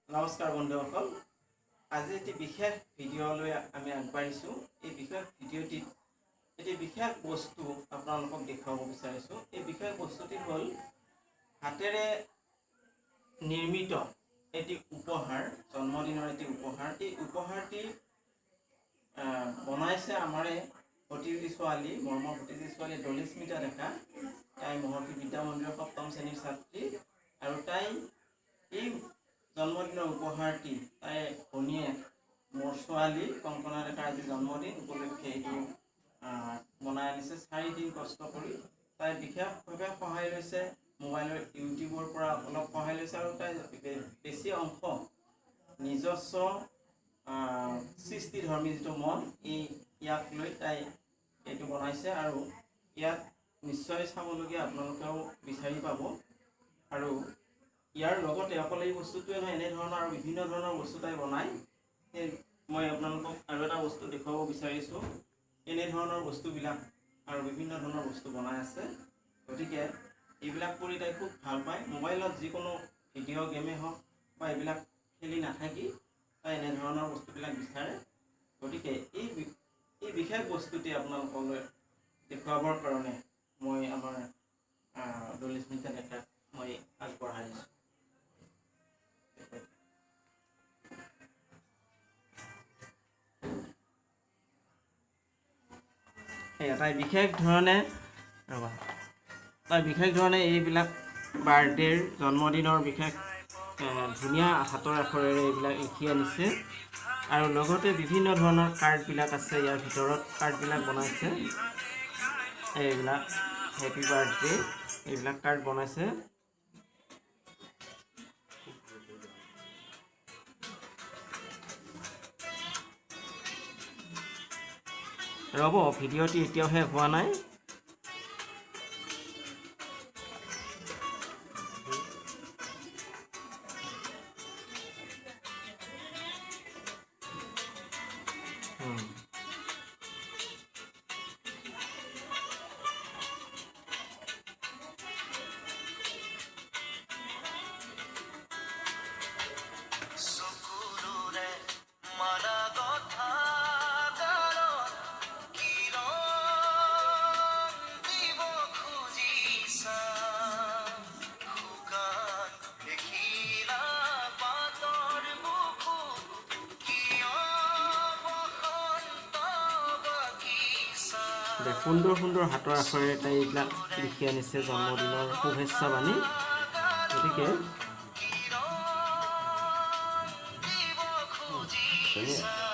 নমস্কাৰ বন্ধুসকল, আজি এটি বিশেষ ভিডিঅ'লৈ আমি আগবাঢ়িছোঁ। এই বিশেষ ভিডিঅ'টিত এটি বিশেষ বস্তু আপোনালোকক দেখুৱাব বিচাৰিছোঁ। এই বিশেষ বস্তুটি হ'ল হাতেৰে নিৰ্মিত এটি উপহাৰ, জন্মদিনৰ এটি উপহাৰ। এই উপহাৰটি বনাইছে আমাৰে ভতিজী ছোৱালী, মৰমৰ ভতিজী ছোৱালী দলিস্মিতা ডেকা। তাই মহৰ্ষি বিদ্যা মন্দিৰৰ সপ্তম শ্ৰেণীৰ ছাত্ৰী আৰু তাই এই জন্মদিনৰ উপহাৰটি তাই ভনীয়েক মোৰ ছোৱালী কংকনা ডেকাৰ আজি জন্মদিন উপলক্ষে এইটো বনাই আনিছে। 4 দিন কষ্ট কৰি তাই বিশেষভাৱে সহায় লৈছে, মোবাইলৰ ইউটিউবৰ পৰা অলপ সহায় লৈছে আৰু তাই বেছি অংশ নিজস্ব সৃষ্টিধৰ্মী যিটো মন, এই ইয়াক লৈ তাই এইটো বনাইছে। আৰু ইয়াত নিশ্চয় চাবলগীয়া আপোনালোকেও বিচাৰি পাব। আৰু ইয়াৰ লগতে অকল এই বস্তুটোৱে নহয়, এনেধৰণৰ আৰু বিভিন্ন ধৰণৰ বস্তু তাই বনায়। সেই মই আপোনালোকক আৰু এটা বস্তু দেখুৱাব বিচাৰিছোঁ। এনেধৰণৰ বস্তুবিলাক আৰু বিভিন্ন ধৰণৰ বস্তু বনাই আছে। গতিকে এইবিলাক কৰি তাই খুব ভাল পায়। মোবাইলত যিকোনো ভিডিঅ' গেমেই হওক বা এইবিলাক খেলি নাথাকি তাই এনেধৰণৰ বস্তুবিলাক বিচাৰে। গতিকে এই বিশেষ বস্তুটি আপোনালোকলৈ দেখুৱাবৰ কাৰণে মই আমাৰ দলিস্মিতা ডেকাক মই আগবঢ়াই দিছোঁ। সেয়া তাই বিশেষ ধৰণে, ৰ'বা, তাই বিশেষ ধৰণে এইবিলাক বাৰ্থডেৰ, জন্মদিনৰ বিশেষ ধুনীয়া হাতৰ আখৰেৰে এইবিলাক লিখি আনিছে। আৰু লগতে বিভিন্ন ধৰণৰ কাৰ্ডবিলাক আছে ইয়াৰ ভিতৰত, কাৰ্ডবিলাক বনাইছে। এইবিলাক হেপী বাৰ্থডে, এইবিলাক কাৰ্ড বনাইছে। ৰ'ব, ভিডিঅ'টি এতিয়াও শেষ হোৱা নাই। চকুলোৰে মালা গঁথা গালত কি ৰং দিব খুজিছা? শুকান এখিলা পাতৰ বুকুত কিয় বসন্ত বাগিচা? দে, সুন্দৰ সুন্দৰ হাতৰ আখৰেৰে তাই এইবিলাক লিখি আনিছে, জন্মদিনৰ শুভেচ্ছা বাণী। গতিকে কি ৰং দিব খুজিছা?